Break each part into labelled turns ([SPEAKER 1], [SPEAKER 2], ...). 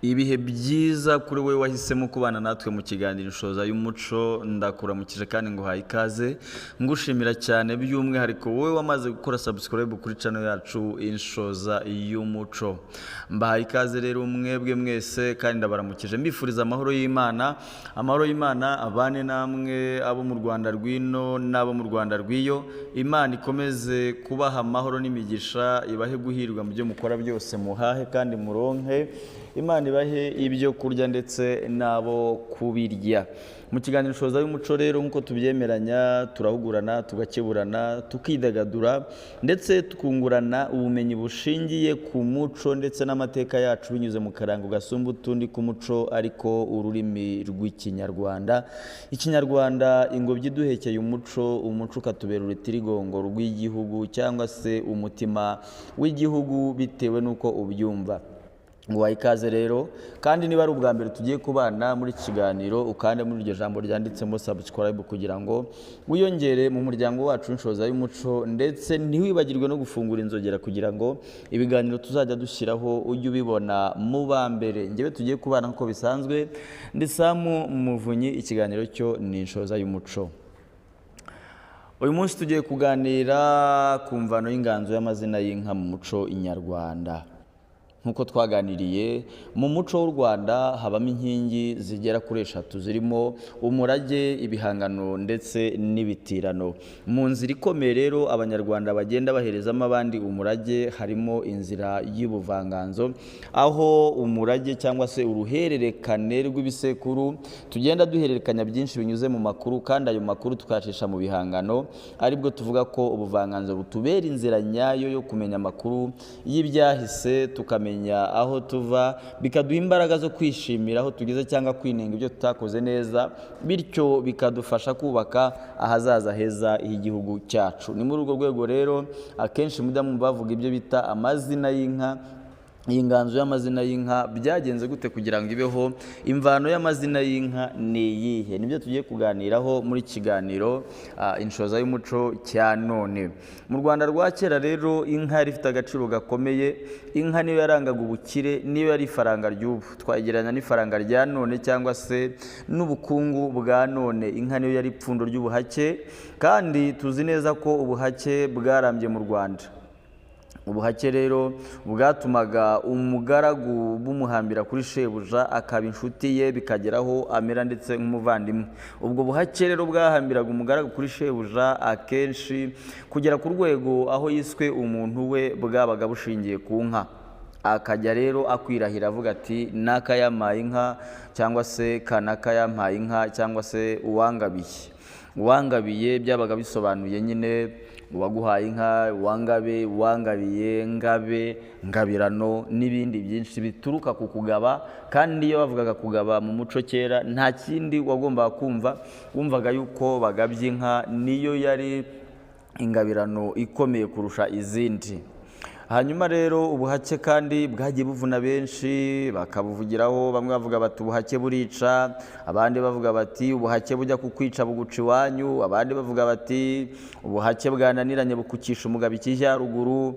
[SPEAKER 1] Ibihe byiza kuri wowe wahisemo kubana natwe mu kiganiro Inshoza y'Umuco. Ndakuramukije kandi nguhaye ikaze, ngushimira cyane by'umwihariko wowe wamaze gukora subscribe kuri channel yacu Inshoza y'Umuco. Mbahaye ikaze rero mwebwe mwese kandi ndabaramukije, mbifuriza amahoro y'Imana. Amahoro y'Imana abane namwe, abo mu Rwanda rw'ino n'abo mu Rwanda rw'iyo. Imana ikomeze kubaha amahoro n'imigisha, ibahe guhirwa mu byo mukora byose, muhahe kandi muronke. Imana ibahe ibyo kurya ndetse n'abo kubirya. Mu kiganiro Inshoza y'Umuco rero, nk'uko tubyemeranya, turahugurana, tugakeburana, tukidagadura ndetse tukungurana ubumenyi bushingiye ku muco ndetse n'amateka yacu, binyuze mu karango gasumba utundi k'umuco, ariko ururimi rw'Ikinyarwanda. Ikinyarwanda, ingobyi iduhekeye umuco, umuco ukatubera urutirigongo rw'igihugu cyangwa se umutima w'igihugu, bitewe n'uko ubyumva. Nguhaye ikaze rero, kandi niba ari ubwa mbere tugiye kubana muri iki kiganiro, ukande muri iryo jambo ryanditsemo subscribe kugira ngo wiyongere mu muryango wacu w'Inshoza y'Umuco, ndetse ntiwibagirwe no gufungura inzogera kugira ngo ibiganiro tuzajya dushyiraho ujye ubibona mu ba mbere. Ngewe tugiye kubana nk'uko bisanzwe ndi Samu Muvunyi, ikiganiro cyo ni Inshoza y'Umuco. Uyu munsi tugiye kuganira ku mvano y'inganzo y'amazina y'inka mu muco nyarwanda. Nk'uko twaganiriye, mu muco w'u Rwanda habamo inkingi zigera kuri eshatu zirimo umurage, ibihangano ndetse n'ibitirano. Mu nzira ikomeye rero Abanyarwanda bagenda baherezamo abandi umurage harimo inzira y'ubuvanganzo, aho umurage cyangwa se uruhererekane rw'ibisekuru tugenda duhererekanya byinshi binyuze mu makuru, kandi ayo makuru tukayacisha mu bihangano, aribwo tuvuga ko ubuvanganzo butubera inzira nyayo yo kumenya amakuru y'ibyahise, tukamenya aho tuva, bikaduha imbaraga zo kwishimira aho tugeze cyangwa kwinenga ibyo tutakoze neza, bityo bikadufasha kubaka ahazaza heza h'igihugu cyacu. Ni muri urwo rwego rero akenshi mujya mwumva bavuga ibyo bita amazina y'inka. Iyi nganzo y'amazina y'inka byagenze gute kugira ngo ibeho? Imvano y'amazina y'inka ni iyihe? Nibyo tugiye kuganiraho muri kiganiro Inshoza y'Umuco cya none. Mu Rwanda rwa kera rero inka yari ifite agaciro gakomeye. Inka niyo yarangaga ubukire, niyo yari ifaranga ry'ubu, twagereranya n'ifaranga rya none cyangwa se n'ubukungu bwa none. Inka niyo yari ipfundo ry'ubuhake, kandi tuzi neza ko ubuhake bwarambye mu Rwanda. Ubuhake rero bwatumaga umugaragu bumuhambira kuri shebuja, akaba inshuti ye, bikageraho amera ndetse nk'umuvandimwe. Ubwo buhake rero bwahambiraga umugaragu kuri shebuja akenshi kugera ku rwego aho yiswe umuntu we, bwabaga bushingiye ku nka. Akajya rero akwirahira avuga ati naka yampaye inka, cyangwa se kanaka yampaye inka, cyangwa se uwangabiye. Uwangabiye byabaga bisobanuye nyine uwaguhaye inka, uwangabe, uwangabiye, ngabe, ngabirano n'ibindi byinshi bituruka ku kugaba. Kandi iyo bavugaga kugaba mu muco kera, nta kindi wagombaga kumva, wumvaga yuko bagabye inka, niyo yari ingabirano ikomeye kurusha izindi. Hanyuma rero ubuhake kandi bwagiye buvuna benshi, bakabuvugiraho. Bamwe bavuga bati ubuhake burica, abandi bavuga bati ubuhake bujya kukwica buguca iwanyu, abandi bavuga bati ubuhake bwananiranye bukukisha umugabo ikijyaruguru.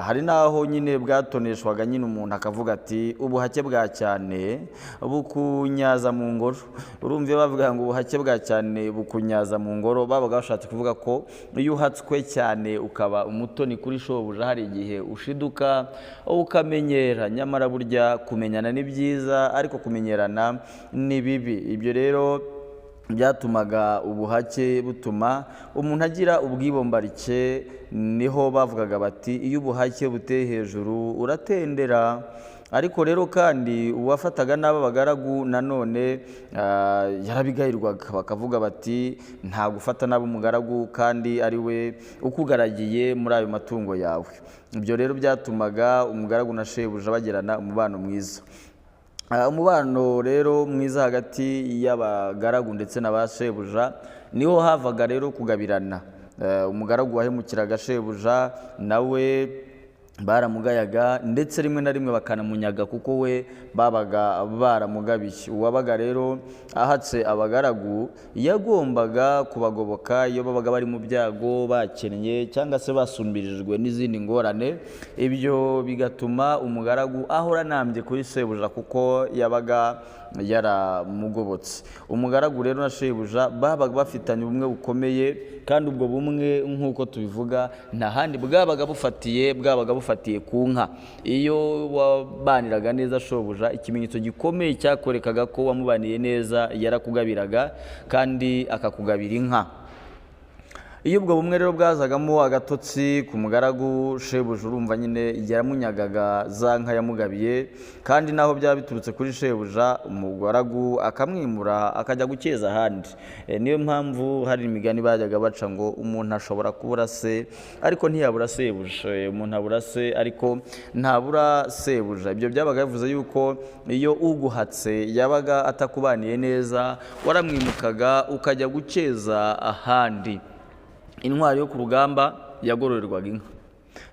[SPEAKER 1] Hari n'aho nyine bwatoneshwaga nyine, umuntu akavuga ati ubuhake bwa cyane bukunyaza mu ngoro. Urumva iyo bavuga ngo ubuhake bwa cyane bukunyaza mu ngoro, babaga bashatse kuvuga ko iyo uhatswe cyane ukaba umutoni kuri shobuja, hari igihe ushiduka ukamenyera. Nyamara burya kumenyana ni byiza, ariko kumenyerana ni bibi. Ibyo rero byatumaga ubuhake butuma umuntu agira ubwibombarike. Niho bavugaga bati iyo ubuhake buteye hejuru uratendera. Ariko rero kandi uwafataga nabi abagaragu nanone yarabigayirwaga, bakavuga bati nta gufata nabi umugaragu kandi ari we ukugaragiye muri ayo matungo yawe. Ibyo rero byatumaga umugaragu na shebuja bagirana umubano mwiza. Umubano rero mwiza hagati y'abagaragu ndetse na ba shebuja niho havaga rero kugabirana. Umugaragu wahemukiraga shebuja nawe Baramugayaga, ndetse rimwe na rimwe bakanamunyaga, kuko we babaga baramugabiye. Uwabaga rero ahatse abagaragu yagombaga kubagoboka iyo babaga bari mu byago, bakennye cyangwa se basumbirijwe n'izindi ngorane. Ibyo bigatuma umugaragu ahora anambye kuri sebuja, kuko yabaga yaramugobotse. Umugaragu rero na shebuja babaga bafitanye ubumwe bukomeye, kandi ubwo bumwe, nk'uko tubivuga, nta handi bwabaga bufatiye, bwabaga bufatiye ku nka. Iyo wabaniraga neza shobuja, ikimenyetso gikomeye cyakorekaga ko wamubaniye neza, yarakugabiraga kandi akakugabira inka. Iyo ubwo bumwe rero bwazagamo agatotsi ku mugaragu, shebuja urumva nyine yaramunyagaga za nka yamugabiye. Kandi naho byaba biturutse kuri shebuja, umugaragu akamwimura akajya gukeza ahandi. Niyo mpamvu hari imigani bajyaga baca ngo umuntu ashobora kubura se ariko ntiyabura sebuja. Umuntu abura se ariko ntabura sebuja. Ibyo byabaga bivuze yuko iyo uguhatse yabaga atakubaniye neza, waramwimukaga ukajya gukeza ahandi. Intwari yo ku rugamba yagororerwaga inka.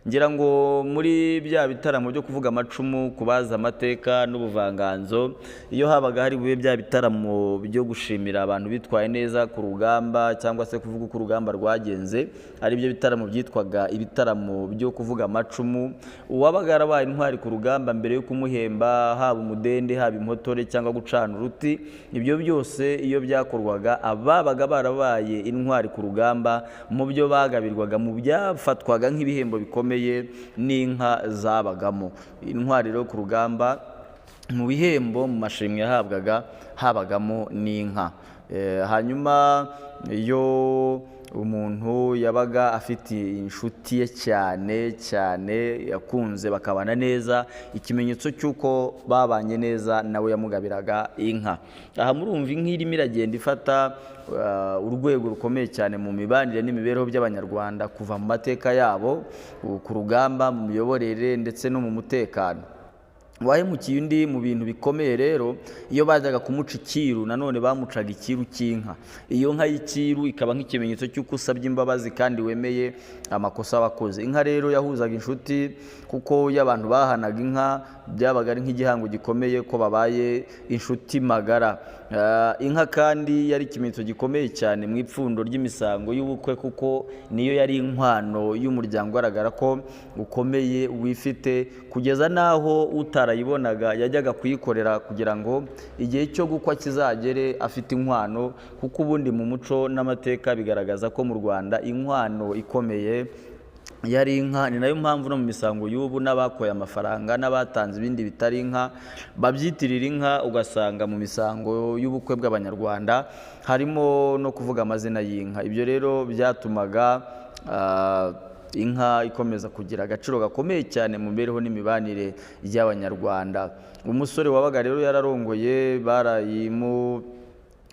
[SPEAKER 1] Ngira ngo muri bya bitaramo byo kuvuga amacumu, kubaza amateka n'ubuvanganzo, iyo habaga hari bube bya bitaramo byo gushimira abantu bitwaye neza ku rugamba cyangwa se kuvuga uko urugamba rwagenze, ari byo bitaramo byitwaga ibitaramo byo kuvuga amacumu, uwabaga yarabaye intwari ku rugamba, mbere yo kumuhemba, haba umudende, haba impotore cyangwa gucana uruti, ibyo byose iyo byakorwaga, ababaga barabaye intwari ku rugamba, mu byo bagabirwaga, mu byafatwaga nk'ibihembo bikomeye, n'inka zabagamo. Intwari rero ku rugamba, mu bihembo, mu mashimwe yahabwaga, habagamo n'inka. Hanyuma iyo umuntu yabaga afite inshuti ye cyane cyane yakunze, bakabana neza, ikimenyetso cy'uko babanye neza, nawe yamugabiraga inka. Aha murumva inka irimo iragenda ifata urwego rukomeye cyane mu mibanire n'imibereho by'Abanyarwanda kuva mu mateka yabo, ku rugamba, mu miyoborere ndetse no mu mutekano. Wahemukiye undi mu bintu bikomeye rero, iyo bajyaga kumuca icyiru, nanone bamucaga icyiru cy'inka. Iyo nka y'icyiru ikaba nk'ikimenyetso cy'uko usabye imbabazi kandi wemeye amakosa wakoze. Inka rero yahuzaga inshuti, kuko iyo abantu bahanaga inka byabaga ari nk'igihango gikomeye ko babaye inshuti magara. Inka kandi yari ikimenyetso gikomeye cyane mu ipfundo ry'imisango y'ubukwe, kuko niyo yari inkwano y'umuryango ugaragara ko ukomeye, wifite, kugeza n'aho utarayibonaga yajyaga kuyikorera kugira ngo igihe cyo gukwa kizagere afite inkwano, kuko ubundi mu muco n'amateka bigaragaza ko mu Rwanda inkwano ikomeye yari inka. Ni nayo mpamvu no mu misango y'ubu n'abakoye amafaranga n'abatanze ibindi bitari inka babyitirira inka, ugasanga mu misango y'ubukwe bw'Abanyarwanda harimo no kuvuga amazina y'inka. Ibyo rero byatumaga inka ikomeza kugira agaciro gakomeye cyane mu mibereho n'imibanire y'Abanyarwanda. Umusore wabaga rero yararongoye barayimu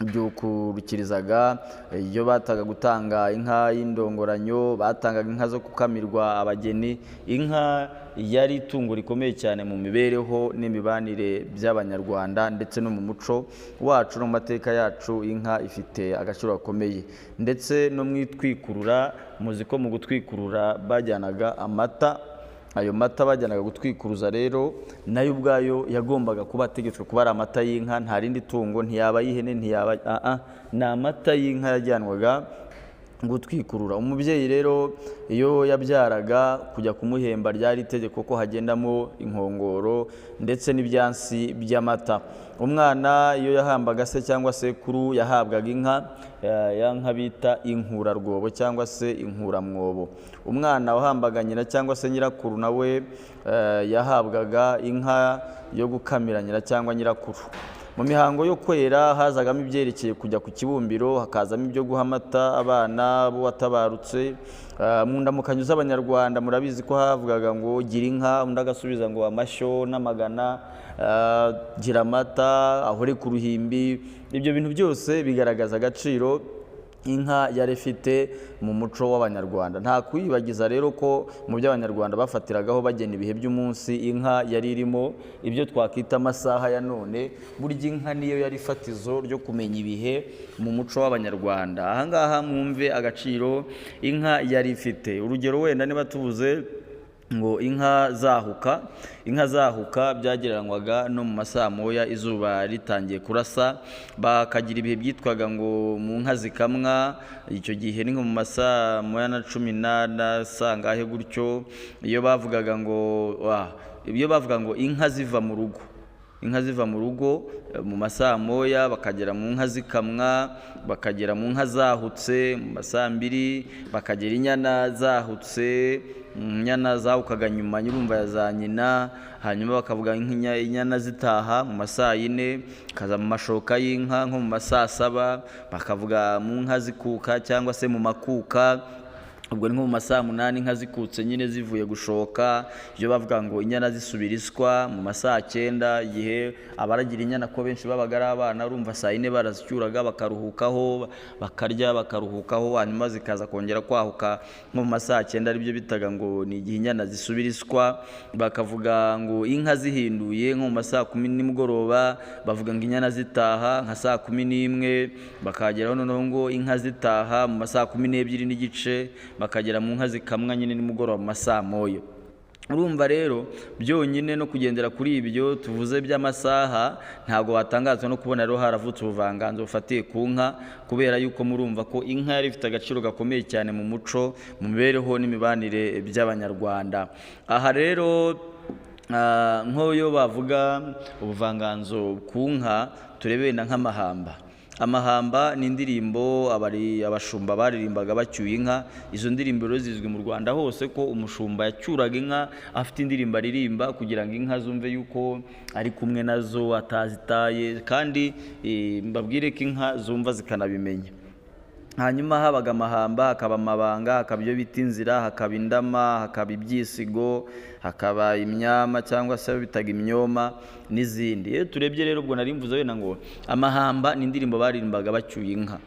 [SPEAKER 1] byukurikirizaga. Iyo bataga gutanga inka y'indongoranyo, batangaga inka zo gukamirwa abageni. Inka yari itungo rikomeye cyane mu mibereho n'imibanire by'Abanyarwanda, ndetse no mu muco wacu no mu mateka yacu inka ifite agaciro gakomeye. Ndetse no mu itwikurura, muzi ko mu gutwikurura bajyanaga amata. Ayo mata bajyanaga gutwikuruza rero nayo ubwayo yagombaga kuba ategetswe kuba ari amata y'inka, nta rindi tungo, ntiyaba ay'ihene, ntiyaba ni amata y'inka yajyanwaga gutwikurura. Umubyeyi rero iyo yabyaraga, kujya kumuhemba ryari itegeko ko hagendamo inkongoro ndetse n'ibyansi by'amata. Umwana iyo yahambaga se cyangwa sekuru, yahabwaga inka, ya nka bita inkurarwobo cyangwa se inkuramwobo. Umwana wahambaga nyina cyangwa se nyirakuru nawe yahabwaga inka yo gukamira nyina cyangwa nyirakuru. Mu mihango yo kwera hazagamo ibyerekeye kujya ku kibumbiro, hakazamo ibyo guha amata abana b'uwatabarutse. Mu ndamukanyo z'Abanyarwanda murabizi ko havugaga ngo gira inka, undi agasubiza ngo amashyo n'amagana, gira amata ahore ku ruhimbi. Ibyo bintu byose bigaragaza agaciro inka yari ifite mu muco w'Abanyarwanda. Nta kwibagiza rero ko mu byo Abanyarwanda bafatiragaho bagena ibihe by'umunsi, inka yari irimo, ibyo twakwita amasaha ya none. Burya inka niyo yari ifatizo ryo kumenya ibihe mu muco w'Abanyarwanda. Aha ngaha mwumve agaciro inka yari ifite. Urugero wenda niba tuvuze Ngo inka zahuka, inka zahuka byagereranywaga no mu masaa moya izuba ritangiye kurasa. Bakagira ibihe byitwaga ngo mu nka zikamwa, icyo gihe ni nko mu masaa moya na cumi na sangahe gutyo. Iyo bavugaga ngo iyo bavuga ngo inka ziva mu rugo, inka ziva mu rugo mu masaa moya, bakagera mu nka zikamwa, bakagera mu nka zahutse mu masaa mbiri, bakagera inyana zahutse, inyana zahukaga nyuma nyirumva ya za nyina. Hanyuma bakavuga inyana zitaha mu masaa yine, bakaza mu mashoka y'inka nko mu masaa saba, bakavuga mu nka zikuka cyangwa se mu makuka, ubwo ni nko mu masaa munani inka zikutse nyine zivuye gushoka. Ibyo bavuga ngo inyana zisubira iswa mu masaa cyenda, igihe abaragira inyana ko benshi babaga ari abana, urumva saa yine barazicyuraga bakaruhukaho, bakarya bakaruhukaho, hanyuma zikaza kongera kwahuka nko mu masaa cyenda, aribyo bitaga ngo ni igihe inyana zisubira iswa. Bakavuga ngo inka zihinduye nko mu masaa kumi nimugoroba, bavuga ngo inyana zitaha nka saa kumi n'imwe, bakageraho noneho ngo inka zitaha mu masaa kumi n'ebyiri n'igice, bakagera mu nka zikamwa nyine nimugoroba mu masaa moya. Urumva rero byonyine no kugendera kuri ibyo tuvuze by'amasaha, ntabwo watangazwa no kubona rero haravutse ubuvanganzo bufatiye ku nka, kubera yuko murumva ko inka yari ifite agaciro gakomeye cyane mu muco, mu mibereho n'imibanire by'Abanyarwanda. Aha rero nk'uyo bavuga ubuvanganzo ku nka, turebe wenda nk'amahamba. Amahamba ni indirimbo abashumba baririmbaga bacyuye inka. Izo ndirimbo rero zizwi mu Rwanda hose ko umushumba yacyuraga inka afite indirimbo aririmba kugira ngo inka zumve yuko ari kumwe nazo atazitaye, kandi mbabwire ko inka zumva zikanabimenya. Hanyuma habaga amahamba, hakaba amabanga, hakaba ibyo bita inzira, hakaba indama, hakaba ibyisigo, hakaba imyama cyangwa se bitaga imyoma n'izindi. Iyo turebye rero ubwo nari mvuze wenda ngo amahamba ni indirimbo baririmbaga bacyuye inka.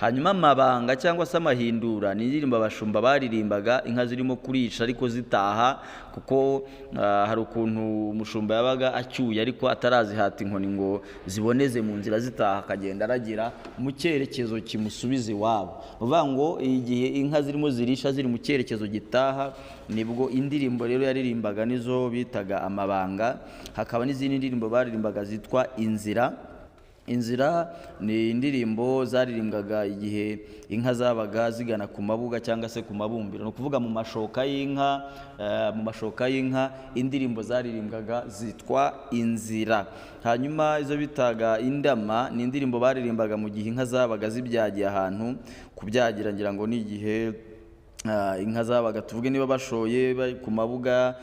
[SPEAKER 1] Hanyuma amabanga cyangwa se amahindura ni indirimbo abashumba baririmbaga inka zirimo kurisha ariko zitaha, kuko hari ukuntu umushumba yabaga acyuye ariko atarazihata inkoni ngo ziboneze mu nzira zitaha, akagenda aragira mu cyerekezo kimusubiza iwabo. Uvuga ngo igihe inka zirimo zirisha ziri mu cyerekezo gitaha, nibwo indirimbo rero yaririmbaga nizo bitaga amabanga. Hakaba n'izindi ndirimbo baririmbaga zitwa inzira. Inzira ni indirimbo zaririmbwaga igihe inka zabaga zigana ku mabuga cyangwa se ku mabumbiro, ni ukuvuga mu mashoka y'inka. Mu mashoka y'inka indirimbo zaririmbwaga zitwa inzira. Hanyuma izo bitaga indama ni indirimbo baririmbaga mu gihe inka zabaga zibyagiye ahantu. Kubyagira ngira ngo ni igihe inka zabaga, tuvuge niba bashoye ku mabuga,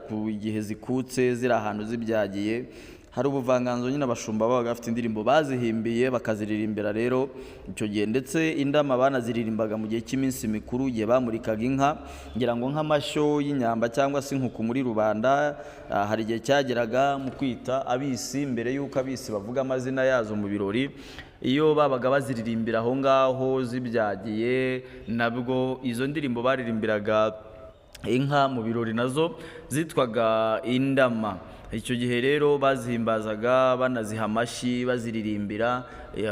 [SPEAKER 1] ku gihe zikutse ziri ahantu zibyagiye. Hari ubuvanganzo nyine abashumba babaga bafite indirimbo bazihimbiye bakaziririmbira rero icyo gihe. Ndetse indama banaziririmbaga mu gihe cy'iminsi mikuru, igihe bamurikaga inka, ngira ngo nk'amashyo y'inyamba cyangwa se inkuku muri rubanda. Hari igihe cyageraga mu kwita abisi, mbere y'uko abisi bavuga amazina yazo mu birori, iyo babaga baziririmbira aho ngaho zibyagiye, nabwo izo ndirimbo baririmbiraga inka mu birori nazo zitwaga indama. Icyo gihe rero bazihimbazaga banaziha amashyi baziririmbira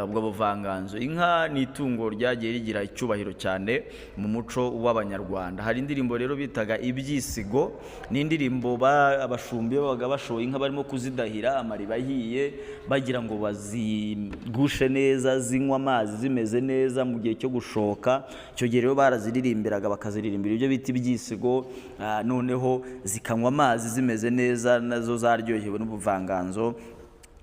[SPEAKER 1] ubwo buvanganzo. Inka ni itungo ryagiye rigira icyubahiro cyane mu muco w'Abanyarwanda. Hari indirimbo rero bitaga ibyisigo, ni indirimbo abashumbi babaga bashoye inka barimo kuzidahira amariba ahiye, bagira ngo bazigushe neza, zinywa amazi zimeze neza mu gihe cyo gushoka. Icyo gihe rero baraziririmbiraga, bakaziririmbira ibyo bita ibyisigo, noneho zikanywa amazi zimeze neza, nazo zaryohewe n'ubuvanganzo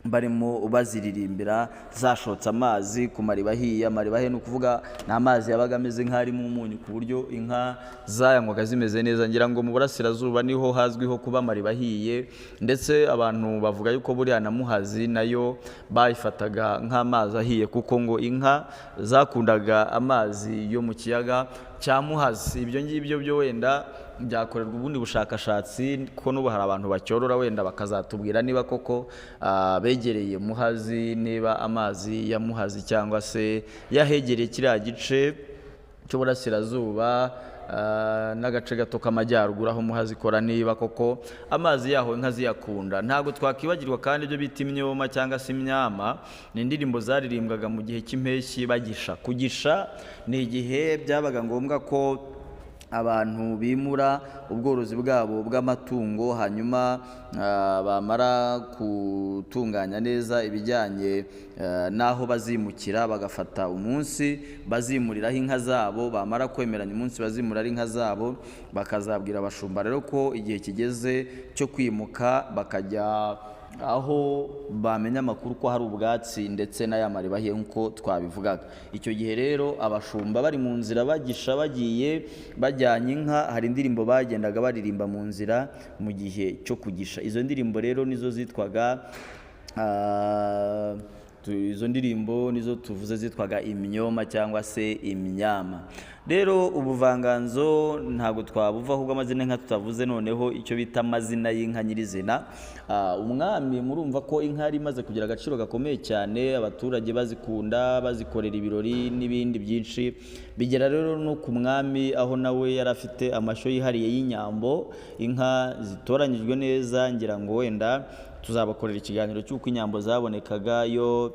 [SPEAKER 1] barimo baziririmbira, zashotse amazi ku mariba ahiye. Amariba ahiye ni ukuvuga ni amazi yabaga ameze nk'arimo umunyu, ku buryo inka zayanywaga zimeze neza. Ngira ngo mu burasirazuba niho hazwiho kuba amariba ahiye, ndetse abantu bavuga yuko buriya na Muhazi nayo bayifataga nk'amazi ahiye, kuko ngo inka zakundaga amazi yo mu kiyaga cya Muhazi. Ibyo ngibyo byo wenda byakorerwa ubundi bushakashatsi, kuko n'ubu hari abantu bacyorora, wenda bakazatubwira niba koko begereye Muhazi, niba amazi ya Muhazi cyangwa se yahegereye kiriya gice cy'uburasirazuba n'agace gato k'amajyaruguru aho Muhazi ikora, niba koko amazi yaho inka ziyakunda. Ntabwo twakibagirwa kandi ibyo bita imyoma cyangwa se imyama, ni indirimbo zaririmbwaga mu gihe cy'impeshyi bagisha. Kugisha ni igihe byabaga ngombwa ko Abantu bimura ubworozi bwabo bw'amatungo, hanyuma bamara gutunganya neza ibijyanye n'aho bazimukira, bagafata umunsi bazimuriraho inka zabo. Bamara kwemeranya umunsi bazimuriraho inka zabo, bakazabwira abashumba rero ko igihe kigeze cyo kwimuka, bakajya aho bamenya amakuru ko hari ubwatsi ndetse n'aya mariba ahiye, nk'uko twabivugaga. Icyo gihe rero abashumba bari mu nzira bagisha, bagiye bajyanye inka, hari indirimbo bagendaga baririmba mu nzira mu gihe cyo kugisha. Izo ndirimbo rero nizo zitwaga izo ndirimbo nizo tuvuze zitwaga imyoma cyangwa se imyama. Rero ubuvanganzo ntabwo twabuva ahubwo amazina y'inka tutavuze noneho icyo bita amazina y'inka nyirizina. Umwami, murumva ko inka yari imaze kugira agaciro gakomeye cyane, abaturage bazikunda, bazikorera ibirori n'ibindi byinshi. Bigera rero no ku mwami, aho nawe yari afite amashyo yihariye y'inyambo, inka zitoranyijwe neza. Ngira ngo wenda tuzabakorera ikiganiro cy'uko inyambo zabonekaga, iyo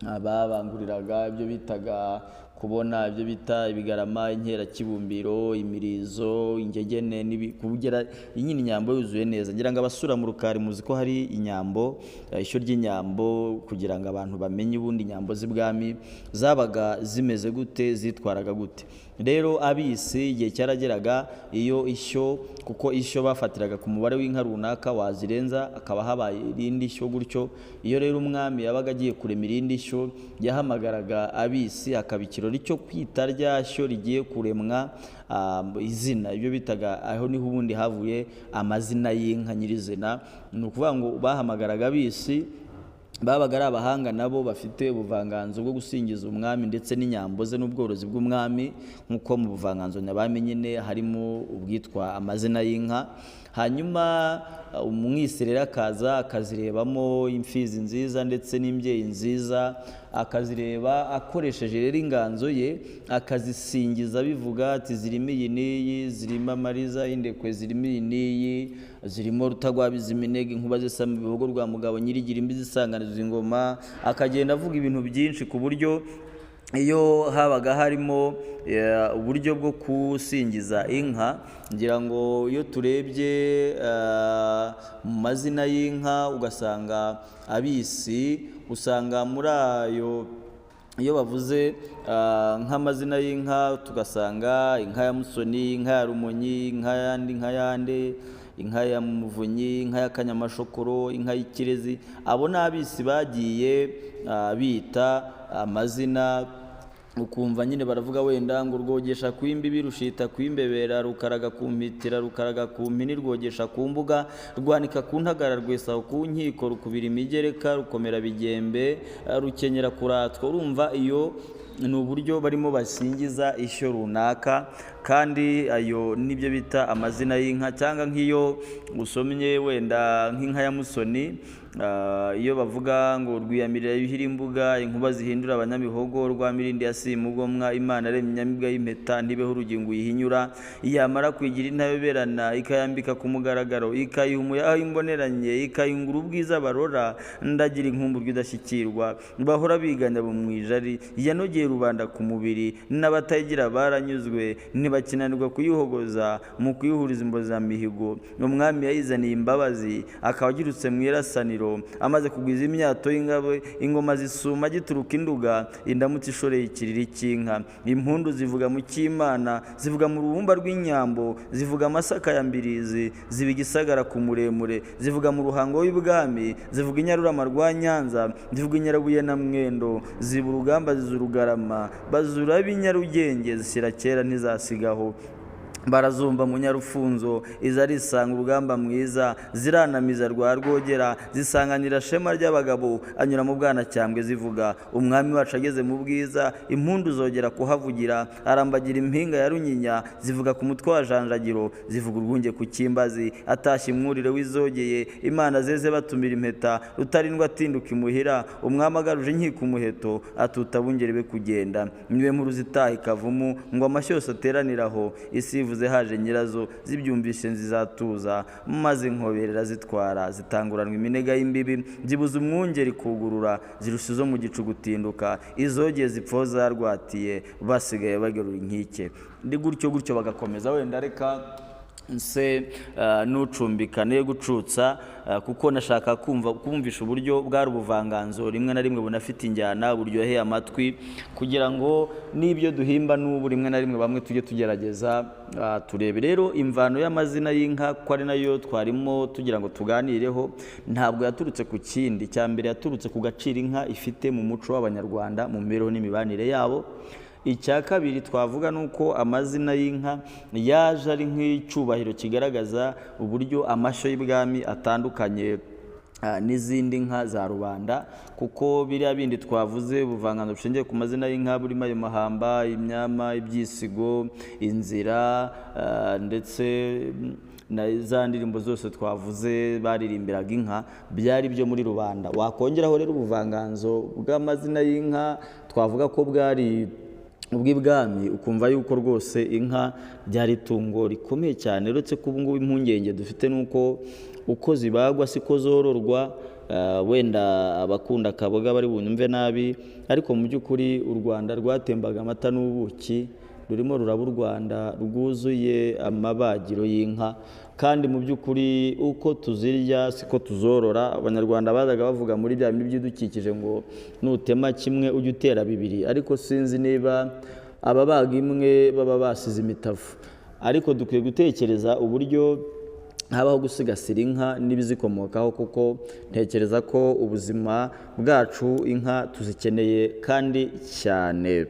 [SPEAKER 1] babanguriraga ibyo bitaga kubona ibyo bita ibigarama, inkerakibumbiro, imirizo, ingegene, kugera nyine inyambo yuzuye neza. Ngira ngo abasura mu Rukari muzi ko hari inyambo, ishyo ry'inyambo, kugira ngo abantu bamenye ubundi inyambo z'ibwami zabaga zimeze gute, zitwaraga gute. Rero abisi igihe cyarageraga, iyo ishyo, kuko ishyo bafatiraga ku mubare w'inka runaka, wazirenza akaba habaye irindi shyo gutyo. Iyo rero umwami yabaga agiye kurema irindi shyo, yahamagaraga abisi, hakaba ikirori cyo kwita rya shyo rigiye kuremwa izina, ibyo bitaga, aho niho ubundi havuye amazina y'inka nyirizina. Ni ukuvuga ngo bahamagaraga abisi, babaga ari abahanga nabo bafite ubuvanganzo bwo gusingiza umwami ndetse n'inyambo ze n'ubworozi bw'umwami, nk'uko mu buvanganzo nyabami nyine harimo ubwitwa amazina y'inka. Hanyuma umwisi rero akaza akazirebamo imfizi nziza ndetse n'imbyeyi nziza, akazireba akoresheje rero inganzo ye, akazisingiza bivuga ati: "Zirimo iyi n'iyi, zirimo amariza y'indekwe, zirimo iyi n'iyi, zirimo rutagwabiza iminega, inkuba zisama ibihogo rwa mugabo nyirigira, imbizi isanganiza ingoma." Akagenda avuga ibintu byinshi, ku buryo iyo habaga harimo uburyo bwo gusingiza inka. Ngira ngo iyo turebye mu mazina y'inka, ugasanga abisi, usanga muri ayo iyo bavuze nk'amazina y'inka, tugasanga inka ya Musoni, inka ya Rumonyi, inka yandi, inka yande, inka ya Muvunyi, inka ya Kanyamashokoro, inka y'Ikirezi, abo ni abisi bagiye bita amazina. Ukumva nyine baravuga wenda ngo rwogesha ku imbibi, rushita ku imbebera, rukaraga ku mpitira, rukaraga ku mpini, rwogesha ku mbuga, rwanika ku ntagara, rwesaho ku nkiko, rukubira imigereka, rukomera bigembe, rukenyera kuratwa. Urumva iyo ni uburyo barimo basingiza ishyo runaka, kandi ayo nibyo bita amazina y'inka. Cyangwa nk'iyo usomye wenda nk'inka ya Musoni, iyo bavuga ngo rwiyamirira yuhira imbuga, inkuba zihindura abanyamihogo, rwa mirindi ya Simugomwa, Imana aremye inyamibwa y'impeta, ntibeho urugingo uyihinyura, yamara kwigira intayoberana, ikayambika ku mugaragaro, ikayiha umuyaha imboneranye, ikayungura ubwiza barora, ndagira inkumburwa idashyikirwa, bahora biganya bumwijari, yanogeye rubanda ku mubiri, n'abatayigira baranyuzwe, ntibakinanirwa kuyihogoza mu kuyihuriza imbozamihigo. Umwami yayizaniye imbabazi, akaba agirutse mu irasaniro, amaze kugwiza imyato y'ingabo, ingoma zisuma agituruka induga, indamutsa ishoreye ikiriri cy'inka, impundu zivuga mu cy'Imana, zivuga mu rubumba rw'inyambo, zivuga amasaka ya Mbirizi, ziba igisagara ku muremure, zivuga mu ruhango w'ibwami, zivuga inyarurama rwa Nyanza, zivuga inyarabuye na Mwendo, ziba urugamba ziza urugarama, bazura b'inyarugenge, zishyira kera ntizasigaho, barazumva mu Nyarufunzo, iza arisanga urugamba mwiza, ziranamiza rwa Rwogera, zisanganira shema ry'abagabo, anyura mu Bwanacyambwe zivuga umwami wacu ageze mu bwiza, impundu zogera kuhavugira, arambagira impinga ya Runyinya, zivuga ku mutwe wa Janjagiro, zivuga urwunge ku Kimbazi, atashye imwurire w'izogeye, Imana zeze batumira impeta, Rutarindwa atinduka imuhira, umwami agaruje inkiko umuheto, atuta abungeri be kugenda, niwe nkuru zitaha ikavumu, ngo amashyo yose ateranire aho, isi Nzivuze haje nyirazo, zibyumvishe nzizatuza, maze inkoberera zitwara, zitanguranwa iminega y'imbibi, zibuza umwungeri kugurura, zirusha izo mu gicu gutinduka, izogeye zipfaho zarwatiye, basigaye bagarura inkike. Ndi gutyo gutyo bagakomeza. Wenda reka nse nucumbikane gucutsa, kuko nashaka kumva kumvisha uburyo bwari ubuvanganzo rimwe na rimwe bunafite injyana, buryoheye amatwi, kugira ngo n'ibyo duhimba n'ubu rimwe na rimwe bamwe tujye tugerageza turebe. Rero imvano y'amazina y'inka, ko ari nayo twarimo tugira ngo tuganireho, ntabwo yaturutse ku kindi. Cya mbere, yaturutse ku gaciro inka ifite mu muco w'Abanyarwanda, mu mibereho n'imibanire yabo. Icya kabiri twavuga ni uko amazina y'inka yaje ari nk'icyubahiro kigaragaza uburyo amashyo y'ibwami atandukanye n'izindi nka za rubanda, kuko biriya bindi twavuze, ubuvanganzo bushingiye ku mazina y'inka burimo ayo mahamba, imyama, ibyisigo, inzira, ndetse na za ndirimbo zose twavuze baririmbiraga inka, byari byo muri rubanda. Wakongeraho rero ubuvanganzo bw'amazina y'inka twavuga ko bwari ubw'ibwami, ukumva yuko rwose inka ryari itungo rikomeye cyane. Uretse ko ubu ngubu impungenge dufite ni uko uko zibagwa siko zororwa. Wenda abakunda akaboga bari bunyumve nabi, ariko mu by'ukuri u Rwanda rwatembaga amata n'ubuki rurimo ruraba u Rwanda rwuzuye amabagiro y'inka, kandi mu by'ukuri uko tuzirya siko tuzorora. Abanyarwanda bazaga bavuga muri bya bindi by'ibidukikije ngo nutema kimwe ujye utera bibiri, ariko sinzi niba ababaga imwe baba basize imitavu. Ariko dukwiye gutekereza uburyo habaho gusigasira inka n'ibizikomokaho, kuko ntekereza ko ubuzima bwacu inka tuzikeneye kandi cyane.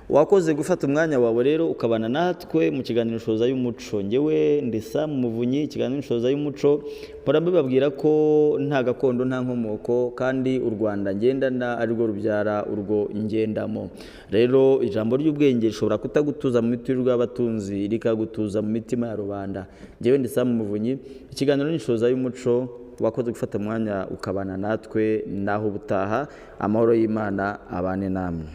[SPEAKER 1] Wakoze gufata umwanya wawe rero ukabana natwe mu kiganiro Inshoza y'Umuco. Ngewe ndi Sam Muvunyi. Ikiganiro Inshoza y'Umuco, mpora mbibabwira ko nta gakondo nta nkomoko, kandi u Rwanda ngendana arirwo rubyara urwo ngendamo. Rero ijambo ry'ubwenge rishobora kutagutuza mu miturirwa y'abatunzi, rikagutuza mu mitima ya rubanda. Ngewe ndi Sam Muvunyi, ikiganiro Inshoza y'Umuco. Wakoze gufata umwanya ukabana natwe, naho ubutaha. Amahoro y'Imana abane namwe.